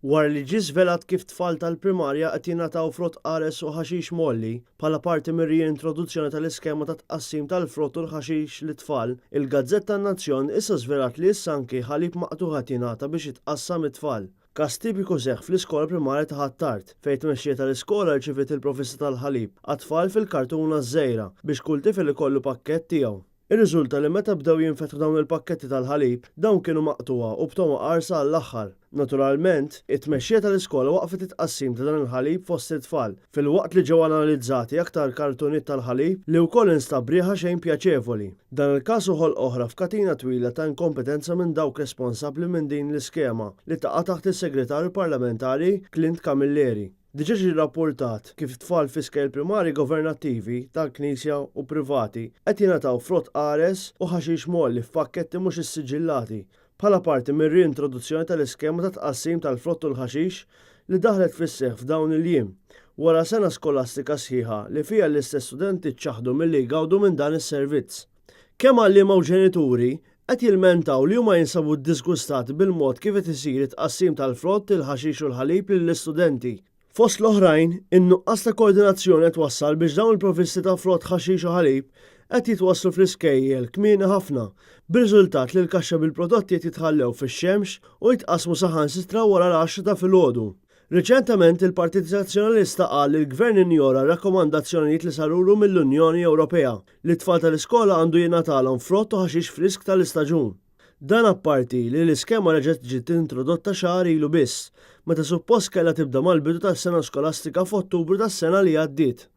Wara li ġie żvelat kif tfal tal-primarja qed jingħataw frott qares u ħaxix mgħolli bħala parti mir-riintroduzzjoni tal-iskema ta' tqassim tal-frott u l-ħaxix lit-tfal, il-gazzetta N-Nazzjon issa żvelat li issa anki ħalib maqtugħ qed jingħata biex jitqassam it-tfal. Każ tipiku seħħ fl-iskola primarja ta' Ħ'Attard, fejn it-tmexxija tal-iskola rċiviet il-provvista tal-ħalib għat-tfal fil-kartuna ż-żgħira biex kull tifel ikollu pakkett tiegħu. Irriżulta li meta bdew jinfetħu dawn il-pakketti tal-ħalib, dawn kienu maqtugħa u b'togħma qarsa għall-aħħar. Naturalment, it-tmexxija tal-iskola waqqfet it-tqassim ta' dan il-ħalib fost it-tfal, filwaqt li ġew analizzati aktar kartuniet tal-ħalib li wkoll instab b'riħa xejn pjaċevoli. Dan il-każ hu ħolqa oħra f'katina twila ta' inkompetenza minn dawk responsabbli minn din l-iskema li taqa' taħt is-Segretarju Parlamentari Clint Camilleri. Diġà ġie rrappurtat kif tfal fi skejjel primarji governattivi, tal-Knisja u privati qed jingħataw frott qares u ħaxix mgħolli f'pakketti mhux issiġillati bħala parti mir-riintroduzzjoni tal-iskema ta' tqassim tal-frott u l-ħaxix li daħlet fis-seħħ f'dawn il-jiem, wara sena skolastika sħiħa li fiha l-istess studenti ċċaħħdu milli jgawdu minn dan is-servizz. Kemm għalliema u ġenituri qed jilmentaw li huma jinsabu ddiżgustati bil-mod kif qed isir it-tqassim tal-frott, il-ħaxix u l-ħalib lill-istudenti. Fost l-oħrajn, in-nuqqas ta' koordinazzjoni qed twassal biex dawn il-provvisti ta' frott, ħaxix u ħalib qed jitwasslu fl-iskejjel kmieni ħafna, b'riżultat li l-kaxxa bil-prodotti qed jitħallew fix-xemx u jitqassmu saħansitra wara l-għaxra ta' filgħodu. Riċentement, il-Partit Nazzjonalista qal li l-Gvern injora r-rakkomandazzjonijiet li sarulu mill-Unjoni Ewropea li t-tfal tal-iskola għandu jingħatalhom frott u ħaxix frisk tal-istaġun. Dan apparti li l-iskema reġgħet ġiet introdotta xahar ilu biss, meta suppost kellha tibda mal-bidu tas-sena skolastika f'Ottubru tas-sena li għaddiet.